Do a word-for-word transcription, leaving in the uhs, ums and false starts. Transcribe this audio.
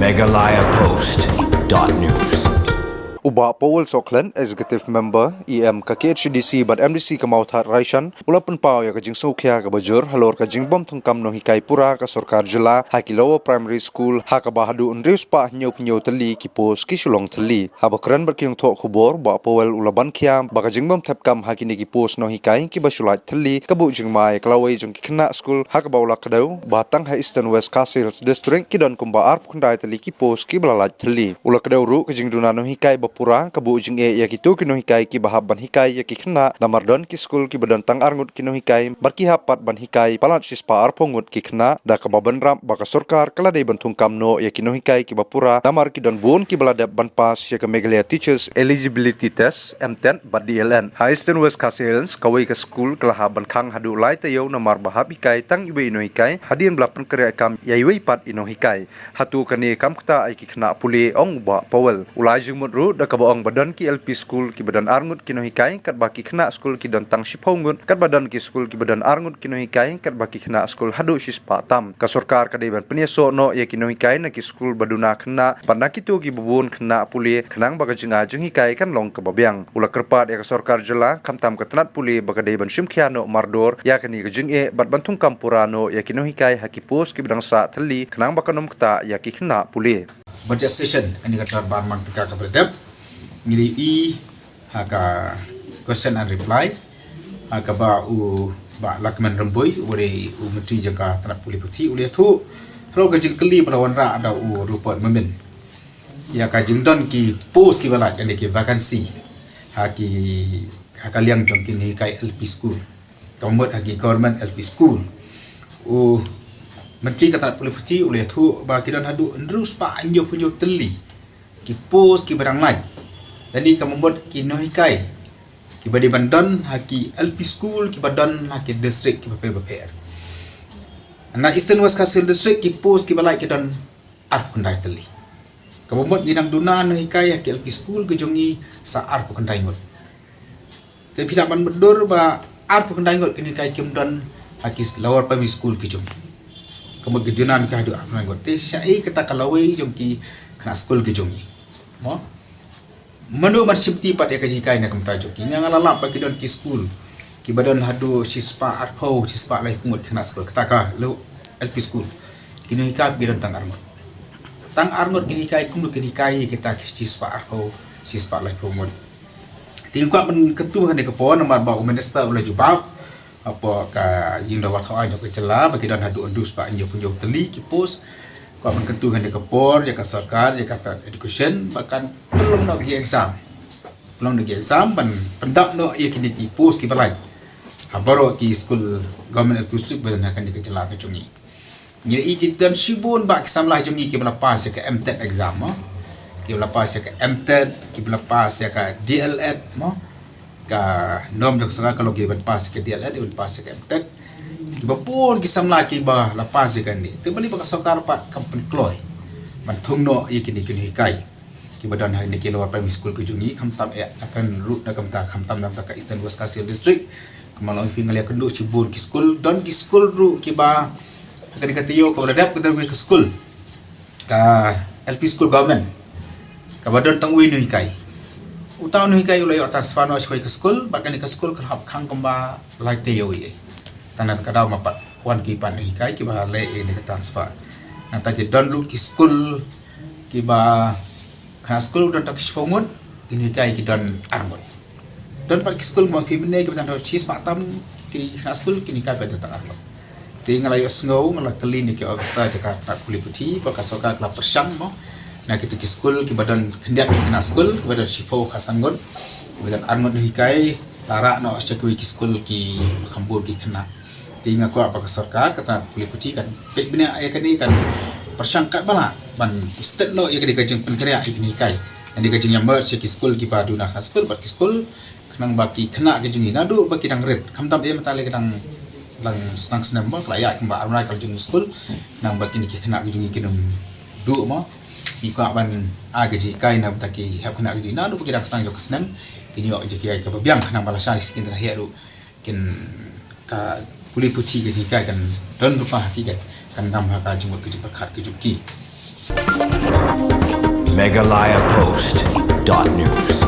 Meghalaya Post dot news. U Bah Powell Soklen, Executive Member, E M ka K H A D C bad M D C ka Mawthadraishan, u la pynpaw ïa ka jingsngewkhia kaba jur halor ka jingbym thungkam nonghikai pura ka sorkar jylla ha ki lower primary school, ha kaba haduh hynriew spah hynñiew phew hynñiew tylli ki post ki shu long thylli. Haba kren bad ki nongthoh khubor, Bah Powell u la ban khia ba ka jingbym thep kam ha kine ki post nonghikai kiba shu lait thylli ka buh jingma ïa ka lawei jong ki khynnah skul, ha kaba u la kdew ba tang ha Eastern West Khasi Hills District ki don kumba arphew khyndai tylli ki post kiba la lait thylli. U la kdew ruh ka jingduna nonghikai ba pura ka buh jingeh ïa kito ki nonghikai kiba hap ban hikai ïa ki khynnah, namar don ki skul kiba don tang arngut ki nonghikai bad ki hap pat ban hikai palat shispah arphew ngut ki khynnah, da kaba bynrap ba ka sorkar ka la dei ban thungkam noh ïa ki nonghikai kiba pura, namar ki don bun kiba la dep ban pass ïa ka Meghalaya Teachers Eligibility Test, M TET bad D L Ed. Ha Eastern West Khasi Hills, kawei ka skul ka la hap ban khang haduh lai taïew namar ba hap hikai tang iwei i nonghikai, hadien ba la pynkynriah kam ïa iwei pat i nonghikai. Hato kane kam ktah ïa ki khynnah pule, ong u Bah Powell. U la ai jingmut ruh da kaba ong ba don ki L P skul kiba don arngut ki nonghikai, katba ki khynnah skul ki don tang shiphew ngut, katba don ki skul kiba don arngut ki nonghikai, katba ki khynnah skul haduh shispah tam. Ka sorkar ka dei ban pynïasoh noh ïa ki nonghikai na ki skul ba duna khynnah bad na kito kiba bun khynnah pule, khnang ba ka jingai jinghikai kan long kaba biang. U la kyrpad ïa ka sorkar jylla, khamtam ka tnat pule, ba ka dei ban shim khia noh mardor ïa kane ka jingeh bad ban thungkam pura noh ïa ki nonghikai ha ki post kiba dang sah thylli, khnang ba kan ym ktah ïa ki khynnah pule. Budget session, kane ka tnat ban mang tyngka kaba dep, ngi la ïohi ha ka question and reply ha kaba u Bah Lahkmen Rymbui, uba dei u Myntri jong ka tnat pule puthi, u la ïathuh halor ka jingkylli ba la wanrah da u Rupert Momin ïa ka jingdon ki post kiba lait, lane ki vacancy, ha ki, ha ka liang jong ki nonghikai L P school, ka mut ha ki government L P school. U Myntri ka tnat pule puthi u la ïathuh ba ki don haduh hynriew spah hynñiew phew hynñiew tylli ki post kiba dang lait, lane ka mut ki nonghikai kiba dei ban don ha ki L P school kiba don ha ki district kiba pher bapher. Na Eastern West Khasi Hills District ki post kiba lait ki don arphew khyndai tylli. Kaba mut ngi dang duna nonghikai ha ki L P school ki jong ngi sa arphew khyndai ngut. Te phi lah ban mutdur ba arphew khyndai ngut ki nonghikai kim don ha ki lower primary school ki jong ngi. Ka mut ngi duna nonghikai haduh arphew khyndai ngut. Te shaei kata ka lawei jong ki khynnah skul ki jong ngi? Mo? Mano ban shim ti pat ïa ka jinghikai na ka bynta jong ki? Nga nga la lap ba ki don ki skul kiba don haduh shispah arphew, shispah laiphew ngut ki khynnah skul, kata ka leh L P school. Ki nonghikai ki don tang arngut. Tang arngut ki nonghikai, kumno kin hikai kita ki shispah arphew, shispah laiphew ngut? Te nga kwah ban kyntu ha kane ka por namar ba u minister u la jubab hapoh ka ïing dorbar thaw aiñ jong ka jylla ba ki don haduh hynriew spah hynñiew phew hynñiew tylli ki post. Kwah ban kyntu ha kane ka por ïa ka sorkar, ïa ka tnat education, ba kan pynlong noh ki exam, pynlong noh ki exam ban pyndap noh ïa kine ki post kiba lait ha baroh ki skul government L P school ba don ha kane ka jylla ka jong ngi. Ngi ïohi ki don shibun bah ki samla jong ngi kiba la pass ïa ka M TET exam, mo, kiba la pass ïa ka M TET, kiba la pass ïa ka D L Ed, mo. Ka norm jong ka sorkar ka long kiba pass ïa ka D L Ed, kiba pass ïa ka M TET. Kiba bun ki samla kiba la pass ïa kane. Te balei ba ka sorkar pat kam pynkloi ban thung noh ïa kine ki nonghikai kiba don ha kine ki lower primary school ki jong ngi, khamtam eh, na ka bynta ruh, na ka bynta, khamtam na ka bynta ka Eastern West Khasi Hills District. Kumba long phi, nga la ïakynduh shibun ki skul, don ki skul ruh kiba ha kane ka taïew kaba la dep ka don ka skul, ka L P school government, kaba don tang uwei u nonghikai. Uta u nonghikai u la ïoh transfer noh sha kawei ka skul, bad kane ka skul ka la hap khang kumba lai taïew ïa. Tang na kata ka daw ma pat wan ki pat nonghikai kiba leh ïa kane ka transfer. Nangta ki don ruh ki skul kiba khynnah skul don tang shiphew ngut, ki nonghikai ki don arngut. Don pat ki skul mo phi mynne kiba don shispah tam ki khynnah skul, ki nonghikai pat don tang arngut. Te nga la ïohsngew, nga la kylli na ki officer jong ka tnat pule puthi, ba ka sorkar ka la pyrshang mo na kito ki skul kiba don khyndiat ki khynnah skul, kiba don shiphew khatsan ngut, kiba don arngut nonghikai, la rah noh sha kiwei ki skul kiba kham bun ki khynnah. Te nga kwah ba ka sorkar, ka tnat pule puthi kan peit bniah ïa kane, kan pyrshang katba lah ban stet noh ïa kane ka jingpynkynriah ïa ki nonghikai, ïa kane ka jingïamerge ïa ki skul kiba duna khynnah skul bad ki skul, khnang ba ki khynnah ki jong ngi naduh ba ki dang rit, khamtam eh mynta lei ki dang, dang sdang snem mo, ka la ïaid kumba ar bnai ka la jong skul, khnang ba kine ki khynnah ki jong ngi kin ym duh mo. Ngi kwah ban ai ka jinghikai na ka bynta ki hep khynnah ki jong ngi naduh ba ki dang sdang jong ka snem, kin ïoh jinghikai kaba biang, khnang ba lashai shisien kin ïa ruh, kin, ka pule puthi ka jinghikai kan don lypa ha ki, kan ngam ha ka jingmut ka jingpyrkhat ka jong ki. Meghalaya Post dot news.